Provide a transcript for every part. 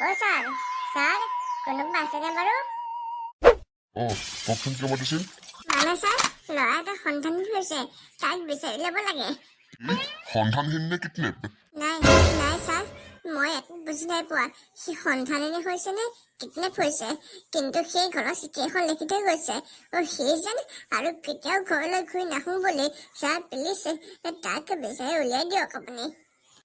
অ' sir, sir, কোনোবা আছেনে বাৰু? অঁ, কওকচোন, কিয় মাতিছিল? মানে ছাৰ, ল'ৰা এটা সন্ধানহীন হৈছে, তাক বিচাৰি ল'ব লাগে। কি, সন্ধানহীন নে কিডনেপ? নাই নাই ছাৰ, মই একো বুজি নাই পোৱা, সি সন্ধানহীন হৈছে নে কিডনেপ হৈছে। কিন্তু সেই ঘৰৰ চিঠি এখন লিখি থৈ গৈছে অ' সি যেন আৰু কেতিয়াও ঘৰলৈ ঘূৰি নাহো বুলি। ছাৰ, প্লিজ তাক বিচাৰি উলিয়াই দিয়ক আপুনি।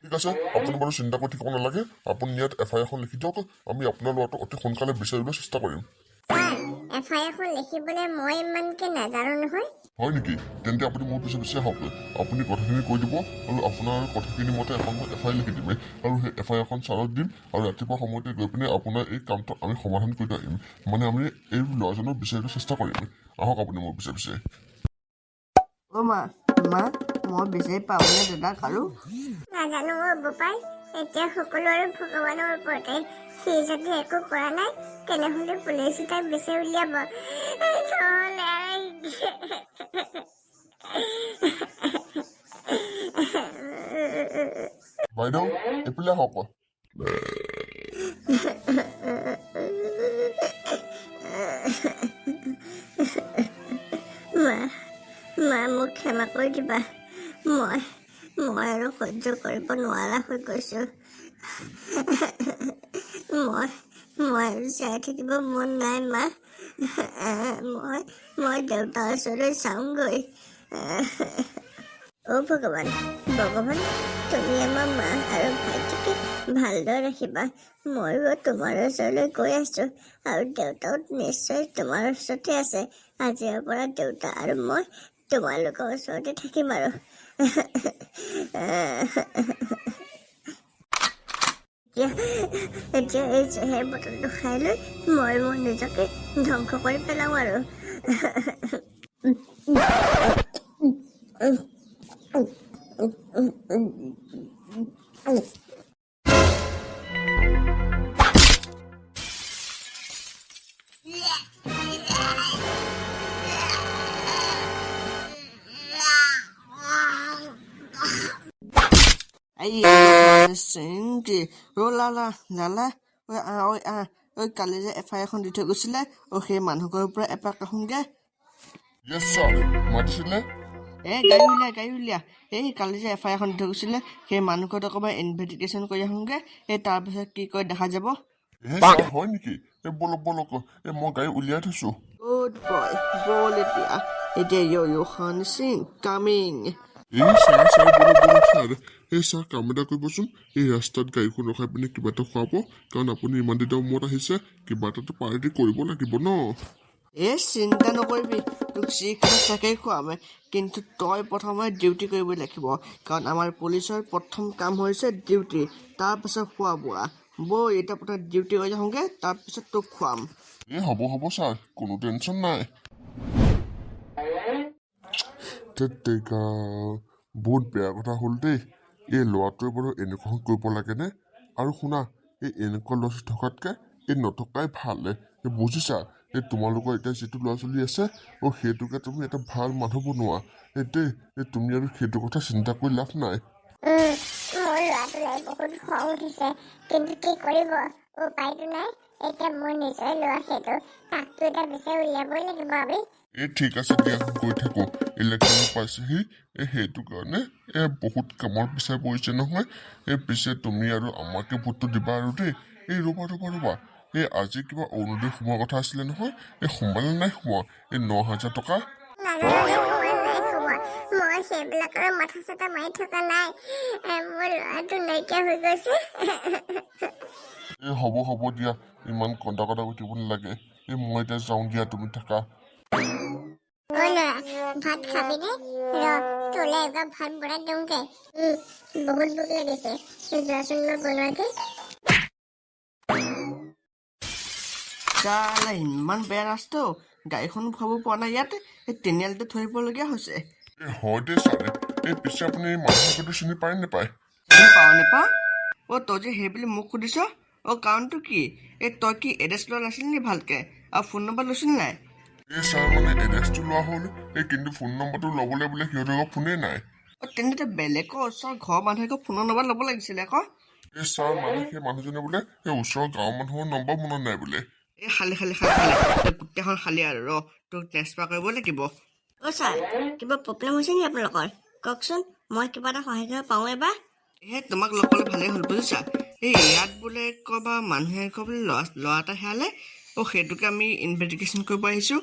ঠিক আছে, আপুনি বাৰু চিন্তা কৰি থাকিব নালাগে। আপুনি ইয়াত এফ I এখন লিখি দিয়ক, আমি আপোনাৰ ল'ৰাটোক অতি সোনকালে বিচাৰিবলৈ চেষ্টা কৰিম। ছাৰ, এফ আই এখন লিখিবলৈ মই ইমানকে নাজানো নহয়। হয় নেকি? তেন্তে আপুনি মোৰ পিছে পিছে আহক। আপুনি কথাখিনি কৈ দিব আৰু আপোনাৰ কথাখিনি মতে এখন মই এফ I লিখি দিম আৰু সেই এফ আই এখন ছাৰক দিম আৰু ৰাতিপুৱা সময়তে গৈ পিনে আপোনাৰ এই কামটো আমি সমাধান কৰি থৈ আহিম। মানে আমি এই ল'ৰাজনক বিচাৰিবলৈ চেষ্টা কৰিম। আহক আপুনি মোৰ পিছে পিছে। অ' মা, মা, মই বিচাৰি পামনে দাদাক আৰু? নাজানো অ' বোপাই, এতিয়া সকলো আৰু ভগৱানৰ ওপৰতে। সি যদি একো কৰা নাই, তেনেহ'লে পুলিচে তাক বিচাৰি উলিয়াব, নহ'লে আৰু। বাইদেউ, এইফালে আহক। মা, মা, মোক ক্ষমা কৰি দিবা। মই আৰু সহ্য কৰিব নোৱাৰা হৈ গৈছোঁ। মই আৰু জীয়াই থাকিব মন নাই মা। মই দেউতাৰ ওচৰলৈ যাওঁগৈ। অ' ভগৱান, ভগৱান, তুমি আমাৰ মা আৰু ভাইটিক ভালদৰে ৰাখিবা। ময়ো তোমাৰ ওচৰলৈ গৈ আছোঁ আৰু দেউতাও নিশ্চয় তোমাৰ ওচৰতে আছে। আজিৰ পৰা দেউতা আৰু মই তোমালোকৰ ওচৰতে থাকিম আৰু। এতিয়া এই জেহেৰ বটলটো খাই লৈ মই মোৰ নিজকে ধ্বংস কৰি পেলাওঁ আৰু। চিংকি ৰ, লালা, লালা, ঐ আহ, ঐ আহ, ঐ, কালি যে এফ আই এখন দি থৈ গৈছিলে, অ সেই মানুহ ঘৰৰ পৰা এপাক আহোঁগে। য়েছ ছাৰ, মাতিছিলে? এ গাড়ী উলিয়া, গাড়ী উলিয়া। এই কালি যে এফ আই এখন দি থৈ গৈছিলে, সেই মানুহ ঘৰত অকণমান ইনভেষ্টিগেশ্যন কৰি আহোঁগে। এই তাৰপিছত কি কয় দেখা যাব। হে ছাৰ, হয় নেকি? এই ব'লক, ব'লক, এই মই গাড়ী উলিয়াই থৈছোঁ। গুড বয়, ব'ল এতিয়া। এতিয়া য়ো সিং কামিং। এই ছাৰ, ছাৰ, ব'লক, ব'লক ছাৰ। এই ছাৰ, কাম এটা কৰিবচোন, এই ৰাস্তাত গাড়ীখন ৰখাই পিনে কিবা এটা খুৱাব, কাৰণ আপুনি ইমান দিনৰ মূৰত আহিছে, কিবা এটাতো পাৰ্টি কৰিব লাগিব ন। এই চিন্তা নকৰিবি, তোক যি খাই তাকেই খুৱাম। কিন্তু তই প্ৰথমে ডিউটি কৰিব লাগিব, কাৰণ আমাৰ পুলিচৰ প্ৰথম কাম হৈছে ডিউটি, তাৰপাছত খোৱা বোৱা। বৈ, এতিয়া প্ৰথমে ডিউটি কৰি আহোঁগৈ, তাৰপিছত তোক খুৱাম। এই হ'ব, হ'ব ছাৰ, কোনো টেনশ্যন নাই। ধেত তেৰিকা, বহুত বেয়া কথা হ'ল দেই। এই ল'ৰাটোৱে বাৰু এনেকুৱাখন কৰিব লাগেনে? আৰু শুনা, এই এনেকুৱা ল'ৰা ছোৱালী থকাতকৈ এই নথকাই ভাল, এই বুজিছা? এই তোমালোকৰ এতিয়া যিটো ল'ৰা ছোৱালী আছে, অ' সেইটোকে তুমি এটা ভাল মানুহ বনোৱা। এই দেই, এই তুমি আৰু সেইটো কথা চিন্তা কৰি লাভ নাই। মোৰ ল'ৰাটোলৈ বহুত খং উঠিছে, কিন্তু কি কৰিব, উপায়তো নাই। এতিয়া মোৰ নিজৰে ল'ৰা সেইটো, তাকতো এতিয়া বিচাৰি উলিয়াবই লাগিব আমি। এই ঠিক আছে দিয়া, গৈ থাকোঁ। ইলেকশ্যনো পাইছেহি, এই সেইটো কাৰণে এই বহুত কামৰ পিছে পৰিছে নহয়। এই পিছে তুমি আৰু আমাকে ভোটটো দিবা আৰু দেই। এই ৰ'বা, ৰ'বা, ৰ'বা, এই আজি কিবা অৰুণোদয় সোমোৱাৰ কথা আছিলে নহয়, এই সোমালে নাই সোমোৱা এই 9,000 টকা? নাজানো দেই, সোমোৱা নাই সোমোৱা, মই সেইবিলাকৰ মাথা চাথা মাৰি থকা নাই। মোৰ ল'ৰাটো নাইকিয়া হৈ গৈছে। এই হ'ব, হ'ব দিয়া, ইমান কন্দা কটা কৰি থাকিব নালাগে। এই মই এতিয়া যাওঁ দিয়া, তুমি থাকা। অ ল'ৰা, ভাত খাবিনে? ৰ, তোলৈ এবাৰ ভাত বনাই দিওঁগে। বহুত ভোক লাগিছে। যোৱাচোন মই বনোৱাকে। চালা, ইমান বেয়া ৰাস্তা অ'। গাড়ীখন খাব পৰা নাই ইয়াত, এই তিনিআলিতে থৈ আহিবলগীয়া হৈছে। এই হয় দেই ছাৰে। এই পিছে আপুনি এই মানুহ ঘৰটো চিনি পায় নাপায়? চিনি পাওঁ নেপাওঁ? অ' তই যে সেই বুলি মোক সুধিছ, অ' কাৰণটো কি? এই তই কি এড্ৰেছ লোৱা নাছিলি নি ভালকে? আৰু ফোন নম্বৰ লৈছিলি নাই? এই ছাৰ, মানে এড্ৰেছটো লোৱা হ'ল, এই কিন্তু ফোন নম্বৰটো ল'বলৈ বোলে সিহঁতৰ লগত ফোনেই নাই। অ' তেন্তে বেলেগৰ ওচৰৰ ঘৰৰ মানুহে ফোনৰ নম্বৰ ল'ব লাগিছিলে আকৌ। এই ছাৰ, মানে সেই মানুহজনে বোলে এই ওচৰৰ গাঁৱৰ মানুহৰ নম্বৰ মনত নাই বোলে। এই খালি খালি খালি খালি, তই গোটেইখন খালি আৰু ৰ, তোক ট্ৰেন্সফাৰ কৰিব লাগিব। অ' ছাৰ, কিবা প্ৰব্লেম হৈছে নেকি আপোনালোকৰ? কওকচোন, মই কিবা এটা সহায় কৰিব পাৰোঁ এবাৰ। এই তোমাক লগ পালে ভালেই হ'ল, বুজিছা। এই ইয়াত বোলে ক'ৰবাৰ মানুহে ক'ৰ বোলে ল'ৰা ল'ৰা এটা হেৰালে। অ', সেইটোকে আমি ইনভেষ্টিগেশ্যন কৰিব আহিছোঁ।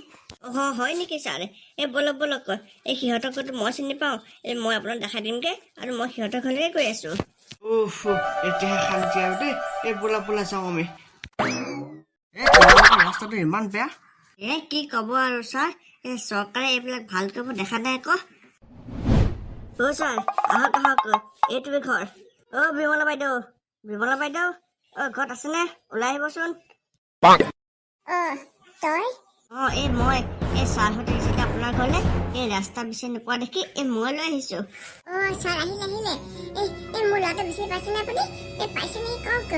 অ' হয় নেকি ছাৰ? এই ব'লক ব'লক, এই সিহঁতকতো মই চিনি পাওঁ। এই মই আপোনাক দেখাই দিমগৈ আৰু মই সিহঁতৰ ঘৰলৈকে গৈ আছোঁ। উফ, এতিয়াহে শান্তি আৰু দেই। এই বোলা বোলা, যাওঁ আমি। এই তোমালোকৰ ৰাস্তাটো ইমান বেয়া। এ কি ক'ব আৰু ছাৰ, এই চৰকাৰে এইবিলাক ভাল কৰিব দেখা নাই আকৌ। অ' ছাৰ, আহক আহক, এইটোৱে ঘৰ। অ' বিমলা বাইদেউ, বিমলা বাইদেউ, অ' ঘৰত আছেনে? ওলাই আহিবচোন। অ' তই? অঁ, এই মই এই ছাৰহঁতে আহিছিলে আপোনাৰ ঘৰলৈ, এই ৰাস্তা বিচাৰি নোপোৱা দেখি এই মই লৈ আহিছোঁ। অ' ছাৰ, আহিলে আহিলে। এই এই মোৰ ল'ৰাটো বিচাৰি পাইছেনে আপুনি? এই পাইছে নেকি কওক।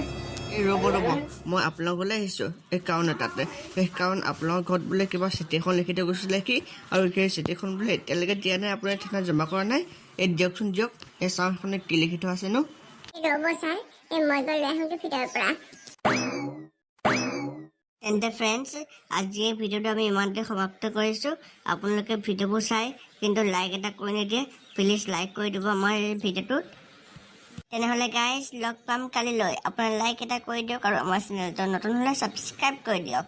এই ৰ'ব ৰ'ব, মই আপোনাৰ ঘৰলৈ আহিছোঁ এই কাৰণ এটাতে। সেই কাৰণ আপোনাৰ ঘৰত বোলে কিবা চিঠি এখন লিখি থৈ গৈছিলে কি, আৰু সেই চিঠিখন বোলে এতিয়ালৈকে দিয়া নাই, আপোনাৰ থানাত জমা কৰা নাই। এই দিয়কচোন দিয়ক, এই চাওঁ সেইখনে কি লিখি থোৱা আছেনো। এই ৰ'ব ছাৰ, এই মই গৈ লৈ আহোঁগৈ ভিতৰৰ পৰা। তেন্তে ফ্ৰেণ্ডছ, আজি এই ভিডিঅ'টো আমি ইমানতে সমাপ্ত কৰিছোঁ। আপোনালোকে ভিডিঅ'বোৰ চাই কিন্তু লাইক এটা কৰি নিদিয়ে, প্লিজ লাইক কৰি দিব আমাৰ এই ভিডিঅ'টোত। তেনেহ'লে গাইজ, লগ পাম কালিলৈ। আপোনাৰ লাইক এটা কৰি দিয়ক আৰু আমাৰ চেনেলটো নতুন হ'লে ছাবস্ক্ৰাইব কৰি দিয়ক।